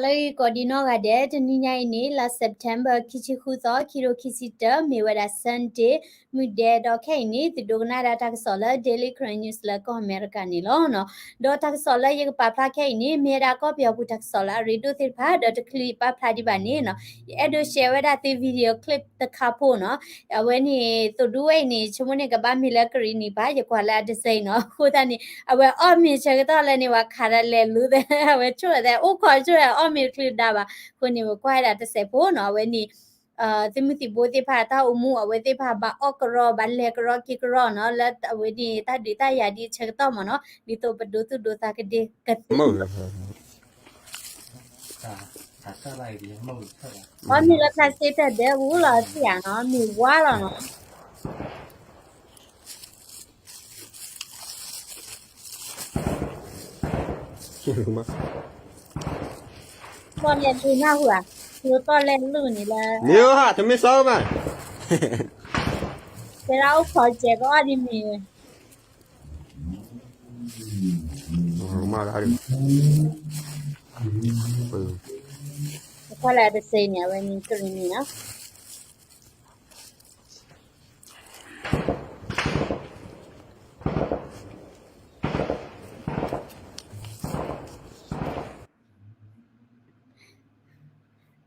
လၢဂ့ၢ်ကိးဒံးနီၢ်ဂၤဒဲး, တနံၤညါအံၤန့ၣ် လါ September ခံဆံဃုသီ ခံထိခံဆံတၢ မ့ၢ်ဝဲဒၣ် Sunday မုၢ်ဒဲး, ဒီးခဲအံၤန့ၣ် သုဒိကနၣ်ဒၣ်တၢ်ကစီၣ်လၢ Daily Karen News လၢကီၢ်အမဲရကၤန့ၣ်လီၤ. ဒီးတၢ်ကစီၣ်လၢယကပာ်ဖျါခဲအံၤန့ၣ် မ့ၢ်ဝဲဒၣ်ကီၢ်ပယီၤပူၤတၢ်ကစီၣ်လၢအရ့ဒိၣ်သ့ၣ်တဖၣ်, ဒီးတချုးပာ်ဖျါဒံးဘၣ်န့ၣ်နီၤ, ယအဲၣ်ဒိး share ဝဲဒၣ်သု video clip တခါဖိနီၤ. အဝဲန့ၣ် သိးဒူဝဲအံၤန့ၣ် ဆိကမိၣ်န့ၣ် ကဘၣ်မ့ၢ်လၢကရံၣ်နံၤဘၣ်, ယကွၢ်လၢအတစဲအံၤနီၤ. အဃိသတးန့ၣ် အဝဲအီၣ်မ့ၤဆၢကတီၢ်လၢန့ၣ် ပှၤခးဒီးလဲၤလူၤသဲ, အဝဲဆိၣ်သဲ အိၣ်ခိးဆိၣ်သဲ အီၣ်မ့ၤတချုးဒါဘၣ်. အဃိန့ၣ် ပကွၢ်ဝဲဒၣ်တစဲးဖိနီၤ. အဝဲန့ၣ် သုးမုၢ်သံၣ်ဘိသ့ၣ်တဖၣ် တၢ်အိၣ်မူ အဝဲသ့ၣ်တဖၣ်ဘၣ်အီၣ်ကရီ, ဘၣ်လဲၤကရီက့ၤကရီနီၤ, လၢအဝဲန့ၣ်တၢ်ဒုးတၢ်ယၤဒ်ဆၢကတီၢ်မ့ၢ်နီၤ, ဒ်သိးပဒိသူၣ်ဒိသးကဒဲကသ့ အီၣ်မ့ၤလၢဖျါစ့တၢ်ဒဲးဝူလီၤသ့ၣ်ဧါနီၤ, မ့ၢ်ဝါလီၤနီၤ. တီၢ်လဲၢ်လုၢ်နၢ်ဟူဧါ, ကျိတီၢ်လဲၢ်လုၢ်န့ၣ်လၢ မ့ၢ်ဟါ တမ့ၢ်စီမး, တဲဒၣ်အိၣ်ခိးစဲးကအီၣ်ဒ်မ့ၢ် မ့ၢ်တစဲးန့ၣ် အဝဲန့ၣ်ကရံၣ်နံၤနီၤ.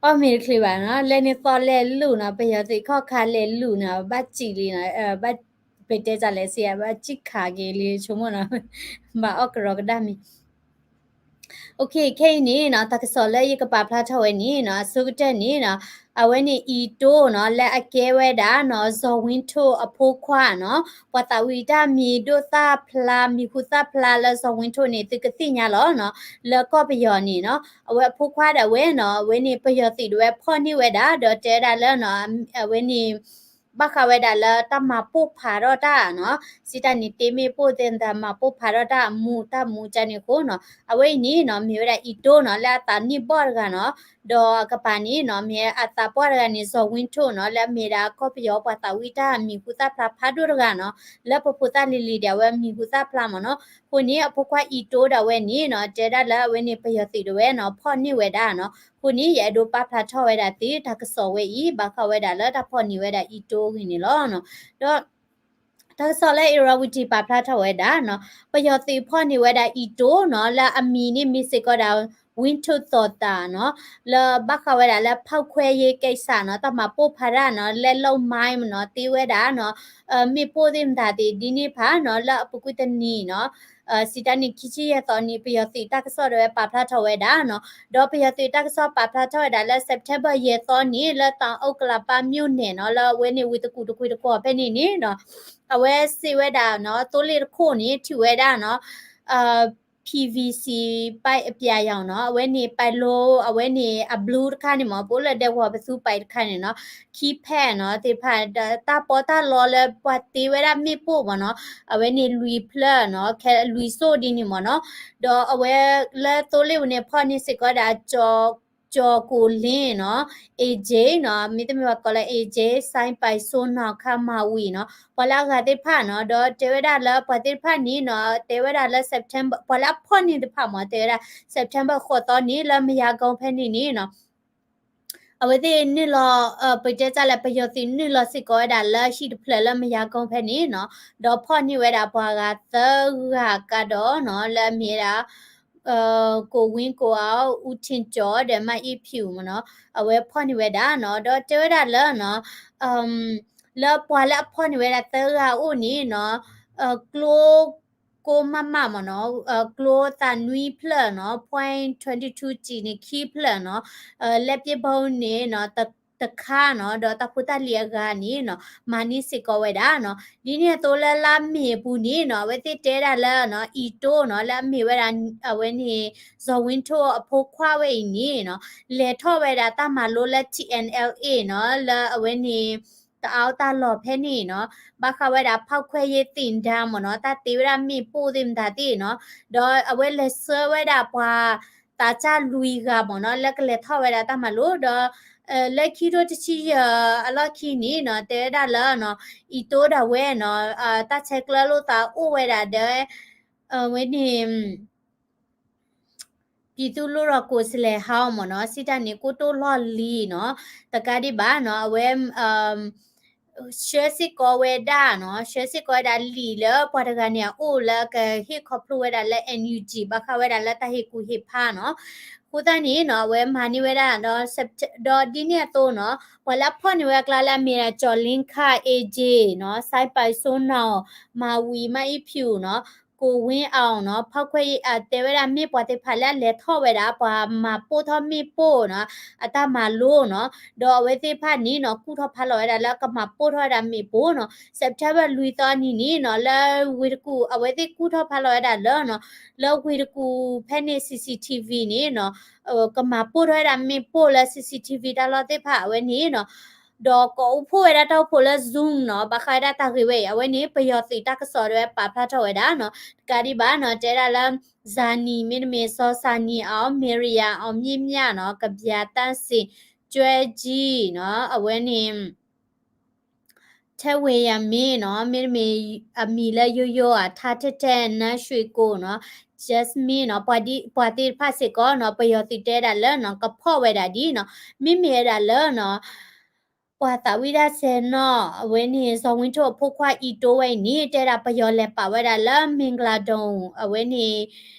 အီၣ်မ့ၤတချုးဘၣ်နီၤ, လဲၤန့ၣ်သီလဲၤလုၢ်နီၤ, ပယီၤသုးခီၣ်ခါလဲၤလုၢ်နီၤ, ဘၣ်စံးလံနီၤ, ဘၣ် ပတဲတၢ်လဲၤစံး ဘၣ်စံးခးက့ၤလံ ဆိကမိၣ်နီၤ, ဘၣ်အီၣ်ကရီကဒါမ့ၤ. ခဲအံၤန့ၣ်နီၤ, တၢ်ကစီၣ်လၢယကပာ်ဖျါထီၣ်ဝဲန့ၣ်နီၤ, အဆိကတၢၢ်န့ၣ်နီၤ, အဝဲန့ၣ်အံၤတိၢ်နီၤ, လၢအကဲဝဲဒၣ်နီၤ, စီၤဝ့ထိၣ်အဖိခွါနီၤ, ပှၤသးဝံၣ်တၢ်မံၤဒိၣ်သၣ်ဖျါ မံၤဟူသၣ်ဖျါလၢစီၤဝ့ထိၣ်န့ၣ် သုကသ့ၣ်ညါလီၤနီၤ, လၢကီၢ်ပယီၤန့ၣ်နီၤ, အဝဲအဖိခွါဒၣ်ဝဲနီၤ, အဝဲန့ၣ်ပယီၤသုးဒၣ်ဝဲဖီၣ်န့ၢ်ဝဲဒၣ် ဒီးတဲဝဲဒၣ်လၢနီၤ, အဝဲန့ၣ် ဘၣ်ဃးဝဲဒၣ်လၢတၢ်မၤပိၢ်ဖးထီၣ်တၢ်နီၤ, စံးတၢ်န့ၣ်တ့မ့ၣ်ပိၢ်သ့ၣ်တဖၣ် မၤပိၢ်ဖးထီၣ်တၢ်အမူးတၢ်မူးကန့ၣ်အဃိနီၤ, အဝဲအံၤန့ၣ်နီၤ, မ့ၢ်ဝဲဒၣ်အံၤတိၢ်နီၤ, လၢအသးနံၣ်ဘီၣ်တဂၤနီၤ, ဒီးအကပၤန့ၣ်နီၤ, မ့ၢ်အသးပှၢ်တဂၤန့ၣ် စီၤဝ့ထိၣ်နီၤ, လၢအမ့ၢ်ဒၣ်ကီၢ်ပယီၤပှၤသးဝံၣ်တၢ်မံၤဟူသၣ်ဖျါဖးဒိၣ်တဂၤနီၤ, လၢပဖိသၣ်လံၤလံၤဒၣ်ဝဲမံၤဟူသၣ်ဖျါမ့ၢ်နီၤ, အဃိန့ၣ် အဖိခွါအံၤတိၢ်ဒၣ်ဝဲန့ၣ်နီၤ, တဲဒၣ်လၢအဝဲန့ၣ်ပယီၤသုးဒၣ်ဝဲနီၤ, ဖီၣ်န့ၢ်ဝဲဒၣ်နီၤ, အဃိန့ၣ် ယအဲၣ်ဒိးပာ်ဖျါထီၣ်ဝဲဒၣ်သု တၢ်ကစီၣ်ဝဲအံၤ ဘၣ်ဃးဝဲဒၣ်လၢတၢ်ဖီၣ်န့ၢ်ဝဲဒၣ်အံၤတိၢ်အဂ့ၢ်န့ၣ်လီၤ. ဒီး တၢ်ကစီၣ်လၢ Irrawaddy ပာ်ဖျါထီၣ်ဝဲဒၣ်နီၤ, ပယီၤသုးဖီၣ်န့ၢ်ဝဲဒၣ်အံၤတိၢ်နီၤ, လၢအမံၤန့ၣ်မ့ၢ်စ့ၢ်ကီးဒၣ် ဝ့ထိၣ်သီၣ်သၣ်နီၤ, လၢဘၣ်ဃးဝဲဒၣ်လၢ ဖောက်ခွဲရေးကိစ္စနီၤ, တၢ်မၤပိၢ်ဖးတၢ်နီၤ, လက်လုပ်မိုင်းမ့ၢ်နီၤ, တ့ဝဲဒၣ်နီၤ, မ့ၣ်ပိၢ်သ့ၣ်မတၤသ့ၣ်ဒ်န့ၣ်ဖၣ်နီၤ, လၢအပူၤကွံာ်တနံၤနီၤ, စံးတၢ်န့ၣ် ခံဆံယဲၢ်သီန့ၣ် ပယီၤသုးတၢ်ကစီၣ်ဒၣ်ဝဲပာ်ဖျါထီၣ်ဝဲဒၣ်နီၤ, ဒီးပယီၤသုးတၢ်ကစီၣ်ပာ်ဖျါထီၣ်ဝဲဒၣ်လၢ September ယဲၢ်သီန့ၣ် လၢ တောင်ဥက္ကလာပ မြို့နယ်နီၤ, လၢအဝဲန့ၣ်ဝ့ၢ်တကူၣ်တကွံတကွီၢ်ဖဲန့ၣ်န့ၣ်နီၤ, အဝဲစံးဝဲဒၣ်နီၤ, သိလ့ၣ်တခိၣ်န့ၣ် ထုးဝဲဒၣ်နီၤ, အ PVC pipe အပြာရောင်နီၤ, အဝဲန့ၣ် ပိုက်လိုင်း အဝဲန့ၣ် အ blue တခါန့ၣ်မ့ၢ် ပအိၣ်လၢဒဲကဝီၤပသူ ပိုက်လိုင်း တခါန့ၣ်နီၤ, keypad နီၤ သ့ၣ်တဖၣ် ဒီးတၢ်ပီးတၢ်လီလၢပှၤတ့ဝဲဒၣ်မ့ၣ်ပိၢ်မ့ၢ်နီၤ, အဝဲန့ၣ်လွံၢ်ဖျၢၣ်နီၤ, ခဲလွံၢ်စိၣ်ဒ်န့ၣ်မ့ၢ်နီၤ, ဒီးအဝဲလၢသိလ့ၣ်ပူၤန့ၣ် ဖီၣ်န့ၢ်စ့ၢ်ကီးဒၣ် ကၠီၤကိၣ်လ့ၣ်နီၤ, အေးဂျေးနီၤ, မ့တမ့ၢ်ဘၣ်ကိးလၢ အေးဂျေး, စိုင်းပိုင်စိုး, နော်ခမ်းမာဝီနီၤ, ပှၤလၢအဂၤသ့ၣ်တဖၣ်နီၤ, ဒီးတဲဝဲဒၣ်လၢပှၤသ့ၣ်တဖၣ်န့ၣ်နီၤ, တဲဝဲဒၣ်လၢ September ပှၤလၢအဖီၣ်န့ၢ်တဖၣ်မ့ၢ် တဲဝဲဒၣ် September ဃိးသီန့ၣ် လၢမယါကိၣ်ဖဲန့ၣ်န့ၣ်နီၤ, အဝဲသ့ၣ်နုာ်လီၤ, ပတဲတၢ်လဲၣ် ပယီၤသုးနုာ်လီၤစ့ၢ်ကီးဝဲဒၣ်လၢဟံၣ်တဖျၢၣ်လၢမယါကိၣ်ဖဲန့ၣ်နီၤ, ဒီးဖီၣ်န့ၢ်ဝဲဒၣ်ပှၤဂၤသၢဂၤကဒီးနီၤ, လၢအမ့ၢ်ဝဲဒၣ် ကိုဝင်းကိုအောင်, ဦးထင်ကျော် ဒီး မအ့ဖြူမ့ၢ်နီၤ, အဝဲဖီၣ်န့ၢ်ဝဲဒၣ်နီၤ, ဒီးတဲဝဲဒၣ်လၢနီၤ, လၢပှၤလၢအဖီၣ်န့ၢ်ဝဲဒၣ်သၢဂၤအအိၣ်န့ၣ်နီၤ, ကျိ ကိးမးမးမ့ၢ်နီၤ, ကျိသးနွံဖျၢၣ်နီၤ, point twenty two ကံန့ၣ် ခံဖျၢၣ်နီၤ, လက်ပစ်ဗုံးန့ၣ်နီၤ, တခါနီၤ, ဒီးတၢ်ဖိတၢ်လံၤအဂၤန့ၣ်နီၤ, မၤန့ၢ်စ့ၢ်ကီးဝဲဒၣ်နီၤ, ဒ်န့ၣ်အသိးလၢလါမ့ၤအပူၤန့ၣ်နီၤ, အဝဲသ့ၣ်တဲဒၣ်လၢနီၤ, အံၤတိၢ်နီၤ, လၢအမ့ၢ်ဝဲဒၣ် အဝဲန့ၣ် စီၤဝ့ထိၣ်အဖိခွါဝဲအံၤန့ၣ်နီၤ, လဲၤထီၣ်ဝဲဒၣ်တၢ်မၤလိလၢ T N L A နီၤ, လၢအဝဲန့ၣ် တအါတၢ်လီၢ်ဖဲန့ၣ်နီၤ, ဘၣ်ဃးဝဲဒၣ် ဖောက်ခွဲရေးသင်တန်း မ့ၢ်နီၤ, တၢ်တ့ဝဲဒၣ်မ့ၣ်ပိၢ်သ့ၣ်မတၤသ့ၣ်နီၤ, ဒီးအဝဲလဲၤဆှၢဝဲဒၣ်ပှၤသးစၢ်လွံၢ်ဂၤမ့ၢ်နီၤ, လၢကလဲၤထီၣ်ဝဲဒၣ်တၢ်မၤလိ, ဒီး လၢခံထိတဆံယဲၢ်အလီၢ်ခံန့ၣ်နီၤ, တဲဝဲဒၣ်လၢ အံၤတိၢ်ဒၣ်ဝဲနီၤ, တၢ်ဆဲးကျၢလိာ်သးအိၣ်ဝဲဒၣ်ဒီး အဝဲန့ၣ် ပြည်သူ့လွှတ်တော်ကိုယ်စားလှယ်ဟောင်းမ့ၢ်နီၤ စံးတၢ်န့ၣ် ကိတိၢ်လီၢ်လံၤနီၤ တကးဒံးဘၣ်နီၤ အဝဲ ဆှၢစ့ၢ်ကီးဝဲဒၣ်နီၤ ဆှၢစ့ၢ်ကီးဝဲဒၣ်လံာ်လၢပှၤတဂၤန့ၣ်အအိၣ်လၢကဟ့ၣ်ခီဖျိဝဲဒၣ်လၢ NUG ဘၣ်ဃးဝဲဒၣ်လၢတၢ်ဟ့ၣ်ကူၣ်ဟ့ၣ်ဖးနီၤ အဃိသတးန့ၣ်နီၤ အဝဲမၤန့ၢ်ဝဲဒၣ်ဒီး ဒီးဒ်န့ၣ်အသိးနီၤ ပှၤလၢအဖီၣ်န့ၢ်ဝဲအကျါလၢအမ့ၢ်ဒၣ် ကၠီၤလ့ခါ AJ နီၤ စဲးပၢၢ်စိနီၤ မၤဝံၤ မၢအံၣ်ဖၠူၣ်နီၤ ကိၣ်ဝ့အီၤနီၤ ဖီၣ်ခွဲး တဲဝဲဒၣ်မ့ၢ်ပှၤသ့ၣ်တဖၣ်လၢအလဲၤထီၣ်ဝဲဒၣ် ပှၤမၤပိၢ်ထီၣ်မ့ၣ်ပိၢ်နီၤ အတၢ်မၤလိနီၤ ဒီးအဝဲသ့ၣ်တဖၣ်န့ၣ်နီၤ ကူၣ်ထီၣ်ဖးလီၤဝဲဒၣ်လၢကမၤပိၢ်ထီၣ်ဝဲဒၣ်မ့ၣ်ပိၢ်နီၤ September လွံၢ်သီနံၤန့ၣ်နီၤ လၢဝ့ၢ်တကူၣ် အဝဲသ့ၣ်ကူၣ်ထီၣ်ဖးလီၤဝဲဒၣ်လၢနီၤ လၢဝ့ၢ်တကူၣ်ဖဲန့ၣ် CCTV န့ၣ်နီၤ ကမၤပိၢ်ထီၣ်ဝဲဒၣ်မ့ၣ်ပိၢ်လၢ CCTV တၢ်လီၢ်သ့ၣ်တဖၣ်အဝဲန့ၣ်နီၤ ဒီးကိးအိၣ်ဖှိၣ်ဝဲဒၣ်တၢ်အိၣ်ဖှိၣ်လၢ Zoom နီၤ ဘၣ်ဃးဝဲဒၣ်တၢ်ဂ့ၢ်ဝဲအံၤ အဝဲန့ၣ် ပယီၤသုးတၢ်ကစီၣ်ဒၣ်ဝဲပာ်ဖျါထီၣ်ဝဲဒၣ်နီၤ တကးဒံးဘၣ်နီၤ တဲဒၣ်လၢ ဇာနည် မ့တမ့ၢ် စီၤဇာနည်အောင် မီၤရယၤ အောင်မြင့်မြတ် နီၤ ကဗျာသန့်စင် ကၠွဲကၠံ နီၤ အဝဲန့ၣ် ထဲဝ့ၤယၤမ့ၢ်နီၤ မ့တမ့ၢ် အမံၤလၢယိယိဧါ ထါထဲထဲ နါရွှ့ကိၣ်နီၤ Jasmine နီၤ ပှၤသ့ၣ်တဖၣ်စ့ၢ်ကီးနီၤ ပယီၤသုးတဲဒၣ်လၢနီၤ ကဖီၣ်ဝဲဒၣ်ဒ်နီၤ မ့မ့ၢ်ဝဲဒၣ်လၢနီၤ ပှၤသးဝံၣ်တၢ်ဆဲးနီၤ အဝဲန့ၣ် စီၤဝ့ထိၣ်အဖိခွါအံၤတိဝဲအံၤန့ၣ် တဲဒၣ်ပယီၤလဲၤပာ်ဝဲဒၣ်လၢ မ့ၢ်ကလၤဒိၣ် အဝဲန့ၣ်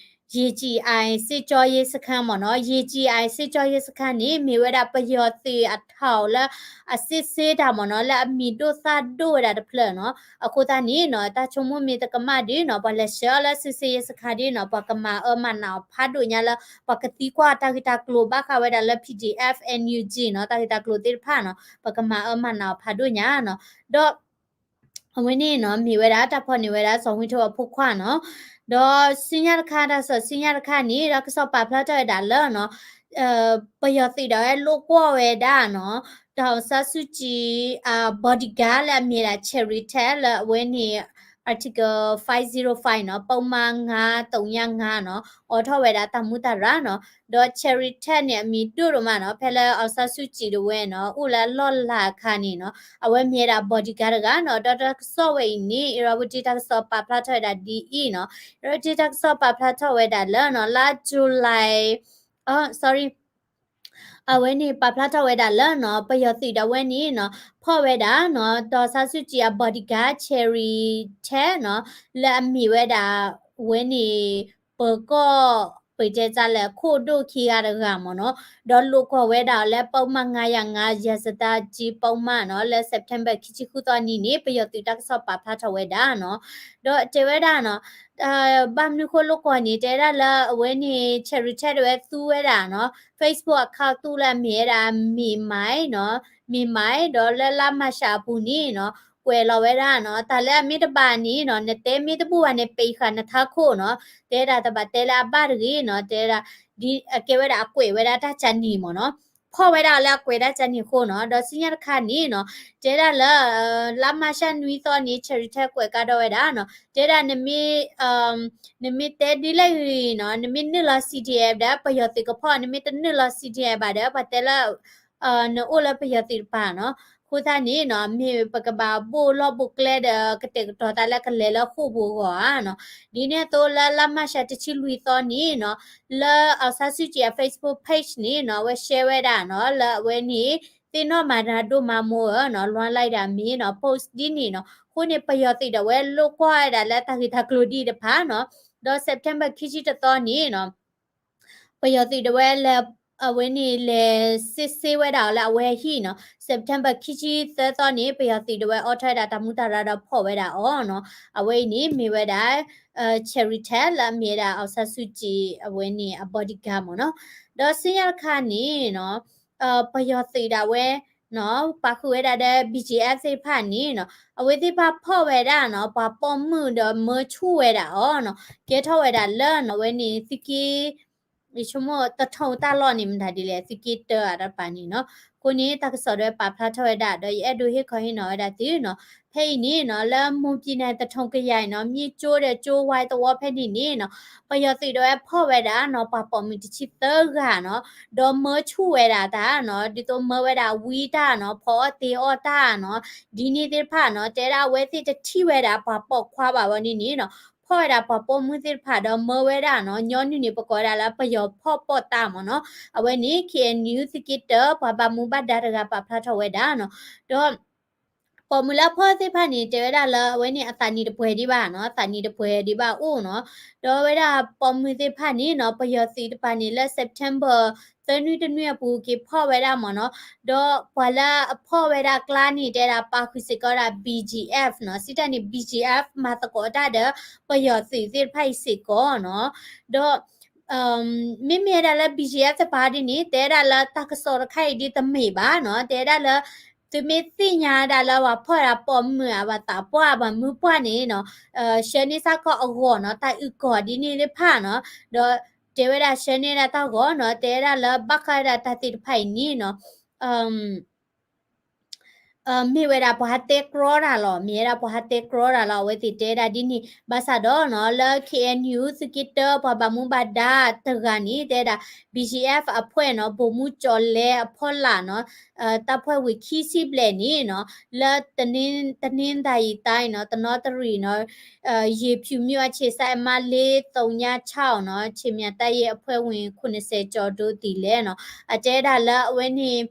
ရေကြည်အိုင် စစ်ကြောရေးစခန်း မ့ၢ်နီၤ ရေကြည်အိုင် စစ်ကြောရေးစခန်း န့ၣ် မ့ၢ်ဝဲဒၣ်ပယီၤသုးအထီၣ်လၢ အစစ်ဆေး တၢ်မ့ၢ်နီၤ လၢအမံၤဒိၣ်သၣ်ဒိၣ်ဝဲဒၣ်တဖျၢၣ်နီၤ အဃိသတးန့ၣ်နီၤ တၢ်ဆိကမိၣ်မ့ၢ်တကမၣ်ဒ်နီၤ ပှၤလဲၤဆှၢအီၤလၢ စစ်ဆေးရေးစခန်း ဒ်နီၤ ပှၤကမၤအၢမၤနးအီၤဖးဒိၣ်ညါလၢ ပှၤကသံကွၢ်တၢ်ဂ့ၢ်တၢ်ကျိၤဘၣ်ဃးဝဲဒၣ်လၢ PDF NUG နီၤ တၢ်ဂ့ၢ်တၢ်ကျိၤသ့ၣ်တဖၣ်နီၤ ပှၤကမၤအၢမၤနးအီၤဖးဒိၣ်ညါနီၤ ဒီး အဝဲန့ၣ်နီၤ မ့ၢ်ဝဲဒၣ်တၢ်ဖီၣ်န့ၢ်ဝဲဒၣ် စီၤဝ့ထိၣ်အဖိခွါနီၤ ဒီးဆူညါတခါ တၢ်ကစီၣ်ဆူညါတခါန့ၣ် တၢ်ကစီၣ်ပာ်ဖျါထီၣ်ဝဲဒၣ်လၢနီၤ ပယီၤသုးဒၣ်ဝဲလိာ်ကွီၢ်ဝဲဒၣ်နီၤ ဒေါ်အောင်ဆန်းစုကြည် အ bodyguard လၢအမ့ၢ်ဒၣ် Cherry Ted လၢအဝဲန့ၣ် Article five zero five နီၤ ပုဒ်မ ငါးသုညငါး နီၤ အိးထီၣ်ဝဲဒၣ်တၢ်မူးတၢ်ရၢ်နီၤ ဒီး Cherry Ted န့ၣ် အမံၤဒိၣ်ဒိၣ်မးနီၤ ဖဲလၢ အောင်ဆန်းစုကြည် ဒၣ်ဝဲနီၤ အိၣ်လၢအလီၢ်လၤအခါန့ၣ်နီၤ အဝဲမ့ၢ်ဝဲဒၣ် bodyguard တဂၤနီၤ ဒီးတၢ်ကစီၣ်ဝဲအံၤန့ၣ် အ့ၣ်ရၣ်ဝတံ တၢ်ကစီၣ်ပာ်ဖျါထီၣ်ဝဲဒၣ်ဒ်အံၤနီၤ အ့ၣ်ရၣ်ဝတံ တၢ်ကစီၣ်ပာ်ဖျါထီၣ်ဝဲဒၣ်လၢနီၤ လါ July အ sorry အဝဲန့ၣ်ပာ်ဖျါထီၣ်ဝဲဒၣ်လၢနီၤ ပယီၤသုးဒၣ်ဝဲန့ၣ်နီၤ ဖီၣ်ဝဲဒၣ်နီၤ ဒေါ်အောင်ဆန်းစုကြည် အ bodyguard Cherry Ted နီၤ လၢအမ့ၢ်ဝဲဒၣ် ဝဲန့ၣ် ပၢၤကီၢ် ပတဲတၢ်လဲၣ် ခိၣ်ဒိၣ်ခံဂၤတဂၤမ့ၢ်နီၤ ဒီးလိာ်ကွီၢ်ဝဲဒၣ်အီၤလၢ ပုဒ်မ ငါးရာငါး ရာဇသတ်ကြီး ပုဒ်မ နီၤ လၢ September ခံဆံဃုသီနံၤန့ၣ် ပယီၤသုးတၢ်ကစီၣ်ပာ်ဖျါထီၣ်ဝဲဒၣ်နီၤ ဒီးတဲဝဲဒၣ်နီၤ ဘၣ်မနုၤဃိလိာ်ကွီၢ်န့ၣ် တဲဒၣ်လၢအဝဲန့ၣ် Cherry Ted ဒၣ်ဝဲသူဝဲဒၣ်နီၤ Facebook account သူလၢအမ့ၢ်ဝဲဒၣ် မ့ၢ်မၤနီၤ မ့ၢ်မၤ ဒီးလၢလါမၢ်ၡးအပူၤန့ၣ်နီၤ ကွဲးလီၤဝဲဒၣ်နီၤ တၢ်လၢအမ့ၢ်တဘၣ်န့ၣ်နီၤ နတဲမ့ၢ်တဘူၣ်ဘၣ်န့ၣ် ပိတ်ခွါနထးခိၣ်နီၤ တဲဒၣ်တဘၣ်တဲလၢအဘၣ်တဂ့ၤနီၤ တဲဒၣ် ဒ်အကဲဝဲဒၣ်အကွဲးဝဲဒၣ်တၢ်ကန့ၣ်မ့ၢ်နီၤ ဖီၣ်ဝဲဒၣ်အီၤလၢအကွဲးတၢ်ကန့ၣ်အဃိနီၤ ဒီးဆူညါတခါန့ၣ်နီၤ တဲဒၣ်လၢ လါမၢ်ၡးနွံသီန့ၣ် Cherry Ted ကွဲးကဒီးဝဲဒၣ်နီၤ တဲဒၣ် နမ့ၢ်တဲဒ်လဲၣ်ဂ့ၤနီၤ နမ့ၢ်နုာ်လီၤ CDM ဒီး ပယီၤသုးကဖီၣ် နမ့ၢ်တနုာ်လီၤ CDM ဘၣ်ဒီး ပှၤတဲလၢ နအိၣ်လၢပယီၤသုးတပၤနီၤ အဃိသတးန့ၣ်နီၤ မ့ၢ်ပကဘၣ်ဘိၣ်လီၢ်ဘိၣ်ကျဲဒီး ကတဲာ်ကတီၤသးလၢကလဲၤလၢဃိာ်ပူၤအဂီၢ်ဧါနီၤ ဒ်န့ၣ်အသိးလၢလါမၢ်ၡးတဆံလွံၢ်သီန့ၣ်နီၤ လၢ အောင်ဆန်းစုကြည် အ Facebook page န့ၣ်နီၤ အဝဲ share ဝဲဒၣ်နီၤ လၢအဝဲန့ၣ် သ့ၣ်နီၣ်မၤနၤဒိၣ်မးမိၢ်ဧၢနီၤ လွင်းလိုက်တာ မ့ၢ်နီၤ post ဒ်န့ၣ်နီၤ အဃိန့ၣ် ပယီၤသုးဒၣ်ဝဲလိာ်ကွီၢ်ဝဲဒၣ်လၢတၢ်ဂ့ၢ်တၢ်ကျိၤဒ်အံၤတဖၣ်နီၤ ဒီး September ခံဆံတသီန့ၣ်နီၤ ပယီၤသုးဒၣ်ဝဲလၢ အဝဲန့ၣ်လဲၤစစ်ဆေးဝဲဒၣ်အီၤလၢအဝဲအဟံၣ်နီၤ September ခံဆံသၢသီန့ၣ် ပယီၤသုးဒၣ်ဝဲအိးထီၣ်ဝဲဒၣ်တၢ်မူးတၢ်ရၢ်ဒီးဖီၣ်ဝဲဒၣ်အီၤနီၤ အဝဲအံၤန့ၣ်မ့ၢ်ဝဲဒၣ် Cherry Ted လၢအမ့ၢ်ဝဲဒၣ် အောင်ဆန်းစုကြည် အဝဲန့ၣ်အ bodyguard မ့ၢ်နီၤ ဒီးဆူညါတခါန့ၣ်နီၤ ပယီၤသုးဒၣ်ဝဲ ပာ်ဃုာ်ဝဲဒၣ်ဒီး BGF သ့ၣ်တဖၣ်န့ၣ်နီၤ အဝဲသ့ၣ်တဖၣ်ဖီၣ်ဝဲဒၣ်နီၤ ပှၤပိာ်မုၣ်ဒီးမၢဆူၣ်ဝဲဒၣ်အီၤနီၤ ကဲထီၣ်ဝဲဒၣ်လၢနီၤ အဝဲန့ၣ်သုးက့ ယဆိကမိၣ်သထုံတၢ်လီၢ်န့ၣ် မတၤဒ်လဲၣ် သုးက့တၢအတပၤန့ၣ်နီၤ အဃိန့ၣ် တၢ်ကစီၣ်ဒၣ်ဝဲပာ်ဖျါထီၣ်ဝဲဒၣ် ဒီးယအဲၣ်ဒိးဟ့ၣ်ခီဟ့ၣ်နီၤဝဲဒၣ်သုနီၤ ဖဲအံၤန့ၣ်နီၤ လၢ မွန်ပြည်နယ် သထုံခရိုင်နီၤ မြစ်ကမ်းဒီးကမ်းဝဲသဝီဖဲန့ၣ်န့ၣ်နီၤ ပယီၤသုးဒၣ်ဝဲဖီၣ်ဝဲဒၣ်နီၤ ပှၤပိာ်မုၣ်တဆံသၢဂၤနီၤ ဒီးမၢဆူၣ်ဝဲဒၣ်တၢ်နီၤ ဒ်သိးမၢဝဲဒၣ်ဝံတၢ်နီၤ ဖီအီၣ်တ့အီၣ်တၢ်နီၤ ဒ်န့ၣ်သ့ၣ်တဖၣ်နီၤ တဲဒၣ်အဝဲသ့ၣ်တထံၣ်ဝဲဒၣ်ပှၤပိာ်ခွါဘၣ်ဝဲန့ၣ်န့ၣ်နီၤ ဖီၣ်ဝဲဒၣ်ပှၤပိာ်မုၣ်သ့ၣ်တဖၣ်ဒီးမၢဝဲဒၣ်နီၤ, ညီနုၢ်န့ၣ် ပကိးဝဲဒၣ်လၢပယီၤဖီၣ်ပီၣ်တၢ်မ့ၢ်နီၤ. အဝဲန့ၣ် K N U သုးက့တၢ ပှၤဘၣ်မူဘၣ်ဒါတဂၤပာ်ဖျါထီၣ်ဝဲဒၣ်နီၤ. ဒီး ပိာ်မုၣ်လၢအဖီၣ်သ့ၣ်တဖၣ်န့ၣ် တဲဝဲဒၣ်လၢအဝဲန့ၣ်အသးနံၣ်တပှဲၤဒံးဘၣ်နီၤ, အသးနံၣ်တပှဲၤဒံးဘၣ်အိၣ်နီၤ. ဒီးအဝဲဒၣ်ပိာ်မုၣ်သ့ၣ်တဖၣ်န့ၣ်နီၤ, ပယီၤသုးတပၤန့ၣ် လၢ September သၢနွံတနွံအပူၤက့ၤဖီၣ်ဝဲဒၣ်မ့ၢ်နီၤ. ဒီးပှၤလၢအဖီၣ်ဝဲဒၣ်ကျါန့ၣ် တဲဒၣ်ပာ်ဃုာ်စ့ၢ်ကီးဝဲဒၣ် B G F နီၤ, စံးတၢ်န့ၣ် B G F မၤသကိးတၢ်ဒီး ပယီၤသုးသ့ၣ်တဖၣ်အံၤစ့ၢ်ကီးနီၤ. ဒီး မ့မ့ၢ်ဝဲဒၣ်လၢ B G F တပၤဒ်န့ၣ် တဲဝဲဒၣ်လၢတၢ်ကစီၣ်တခါအံၤဒ်တမ့ၢ်ဘၣ်နီၤ, တဲဝဲဒၣ်လၢ သုမ့ၢ်သ့ၣ်ညါဒၣ်လၢပှၤဖီၣ်ဝဲဒၣ်ပိာ်မုၣ်ဧါ ပှၤသးပှၢ် ပှၤမုၢ်ပှၢ်န့ၣ်နီၤ, ဆှၢန့ၢ်စ့ၢ်ကီးအဂီၢ်နီၤ, တၢ်အုၣ်ကီၤဒ်န့ၣ်သ့ၣ်တဖၣ်နီၤ. ဒီးတဲဝဲဒၣ်ဆှၢန့ၢ်ဒၣ်တၢ်ဂီၤနီၤ, တဲဝဲဒၣ်လၢဘၣ်ဃးဝဲဒၣ်တၢ်သ့ၣ်တဖၣ်အံၤန့ၣ်နီၤ မ့ၢ်ဝဲဒၣ်ပှၤဟးတဲကြီတၢ်လီၤ, မ့ၢ်ဝဲဒၣ်ပှၤဟးတဲကြီတၢ်လီၤ, အဝဲသ့ၣ်တဲဒၣ်ဒ်န့ၣ်. ဘၣ်ဆၣ်ဒီးနီၤ လၢ K N U သုးက့တၢ ပှၤဘၣ်မူဘၣ်ဒါတဂၤန့ၣ် တဲဒၣ် B G F အဖှဲၣ်နီၤ, ဗိုလ်မှူးကျော်လဲအဖီလာ်နီၤ, တၢ်ဖှဲၣ်ဝံၤခံဆံဘျဲၣ်န့ၣ်နီၤ, လၢ တနင်္သာရီတိုင်းနီၤ, တနီသရံၣ်နီၤ, ရေဖြူမြို့အခြေစိုက် အမှတ်လေးသုညခြောက်နီၤ, ခြေမြန်တပ်ရင်း အဖွဲ့ဝင် ခုနှစ်ဆယ်ကျော် ဒုးသိမ်းလဲၣ်နီၤ. အတဲဒၣ်လၢအဝဲန့ၣ်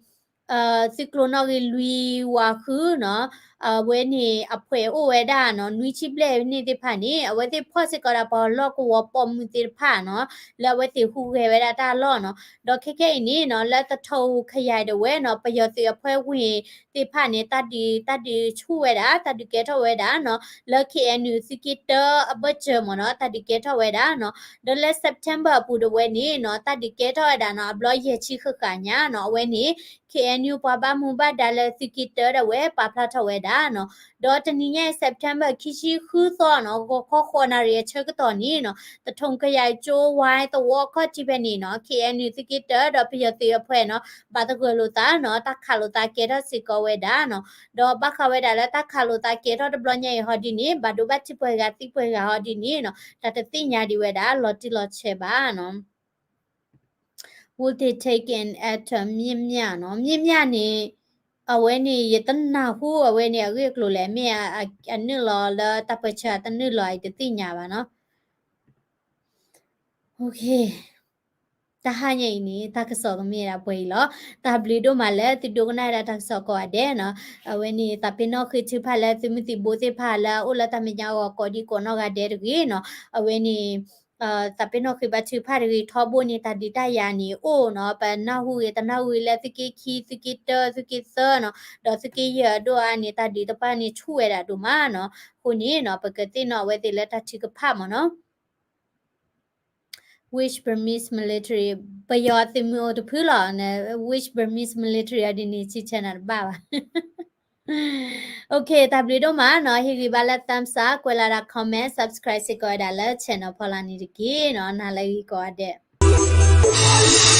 သုးကျိၤနီၣ်ဂံၢ်လွံၢ်ဝးဃုနီၤ, အဝဲန့ၣ်အဖှဲၣ်အိၣ်ဝဲဒၣ်နီၤ နွံဆံဘျဲၣ်န့ၣ်သ့ၣ်တဖၣ်န့ၣ် အဝဲသ့ၣ်ဖီၣ်စ့ၢ်ကီးဒၣ်ပှၤလီၢ်ကဝီၤပိာ်မုၣ်သ့ၣ်တဖၣ်နီၤ, လၢအဝဲသ့ၣ်ဟူးဂဲၤဝဲဒၣ်တၢ်လီၢ်နီၤ. ဒီးခဲခဲအံၤန့ၣ်နီၤ လၢသထုံခရိုင်ဒၣ်ဝဲနီၤ ပယီၤသုး အဖွဲ့ဝင် သ့ၣ်တဖၣ်န့ၣ် တၢ်ဒုး တၢ်ဒုးဆူၣ်ဝဲဒၣ် တၢ်ဒုးကဲထီၣ်ဝဲဒၣ်နီၤ, လၢ K N U သုးက့တၢအဘၢၣ်စၢၤမ့ၢ်နီၤ တၢ်ဒုးကဲထီၣ်ဝဲဒၣ်နီၤ. ဒီးလၢ September အပူၤဒၣ်ဝဲန့ၣ်နီၤ တၢ်ဒုးကဲထီၣ်ဝဲဒၣ်နီၤ အဘျီယဲၢ်ဆံဃၣ်ဃၣ်ညါနီၤ, အဝဲန့ၣ် K N U ပှၤဘၣ်မူဘၣ်ဒါလၢသုးက့တၢဒၣ်ဝဲပာ်ဖျါထီၣ်ဝဲဒၣ်နီၤ. ဒီးတနံၤညါအံၤ September ခံဆံဃုသီနီၤ ဂီၤခီဃိးနၣ်ရံၣ်အဆၢကတီၢ်န့ၣ်နီၤ သထုံခရိုင် ကၠိဝါသဝီခီၣ်ထံးဖဲန့ၣ်နီၤ K N U သုးက့တၢဒီးပယီၤသုးအဖှဲၣ်နီၤ ဘၣ်သဂၢၢ်လိာ်သးနီၤ တၢ်ခးလိာ်သးကဲထီၣ်စ့ၢ်ကီးဝဲဒၣ်နီၤ. ဒီးဘၣ်ဃးဝဲဒၣ်လၢတၢ်ခးလိာ်သးကဲထီၣ်တဘျီညါအံၤဟီဒ်န့ၣ် ဘၣ်ဒိဘၣ်ထံးပှဲၤဂၤသံပှဲၤဂၤဟီဒ်န့ၣ်နီၤ တၢ်တသ့ၣ်ညါဒံးဝဲဒၣ်လီၤတံၢ်လီၤဆဲးဘၣ်နီၤ. Will they take an attack မြင်းမြတ်နီၤ, မြင်းမြတ်န့ၣ် အဝဲန့ၣ် ယတနၢ်ဟူအဝဲန့ၣ် အဂ့ၢ်အကျိၤလဲၣ်, မ့ၢ်အနုာ်လီၤလၢတၢ်ပၢဆှၢအတနုာ်လီၤ ယတသ့ၣ်ညါဘၣ်နီၤ. တၢ်ဟါညါအံၤန့ၣ် တၢ်ကစီၣ်ကမ့ၢ်ဒၣ်ပှဲၤအံၤလီၤ. တၢ်ဘျုးဒိၣ်မးလၢသုဒိကနၣ်ဝဲဒၣ်တၢ်ကစီၣ်ကိးဂၤဒဲးနီၤ. အဝဲန့ၣ် သးပ့ၤနီၣ်ဃ့ထုကဖၣ်လၢသုမုၢ်သံၣ်ဘိသ့ၣ်တဖၣ်လၢအအိၣ်လၢတၢ်မဲာ်ညါအဂီၢ်ကိးဒံကိးနီၢ်ဂၤဒဲးတဂ့ၤနီၤ. အဝဲန့ၣ် သးပ့ၤနီၣ်ဃ့ဘါထုကဖၣ်တဂ့ၤ ထီဘိန့ၣ် တၢ်ဒုးတၢ်ယၤန့ၣ်အိၣ်နီၤ, ပနၢ်ဟူဂ့ၤ တနၢ်ဟူဂ့ၤလၢသုးက့ခံ သုးက့တၢ သုးက့သၢနီၤ, ဒီးသုးက့ယဲၢ်အဒိၣ်အါန့ၣ် တၢ်ဒုးတဖၣ်န့ၣ်ဆူၣ်ဝဲဒၣ်ဒိၣ်မးနီၤ. အဃိန့ၣ်နီၤ ပကသ့ၣ်နီၣ်အဝဲသ့ၣ်လၢတၢ်ထုကဖၣ်မ့ၢ်နီၤ. Which Burmese military, ပယီၤသုးမုၢ်အိၣ်တဖုလီၤ, which Burmese military အဒ်န့ၣ် ဆံဆဲနၤတဘၣ်ဘၣ်. Okay, တၢ်ဘျုးဒိၣ်မးနီၤ, ဟ့ၣ်ဂံၢ်ဘါလၢ thumbs up, ကွဲးလီၤဒၣ် comment, subscribe စ့ၢ်ကီးဝဲဒၣ်လၢ channel ဖီလာ်န့ၣ်တက့ၢ်နီၤ, နၤလၢဂ့ၤကိးဂၤဒဲး.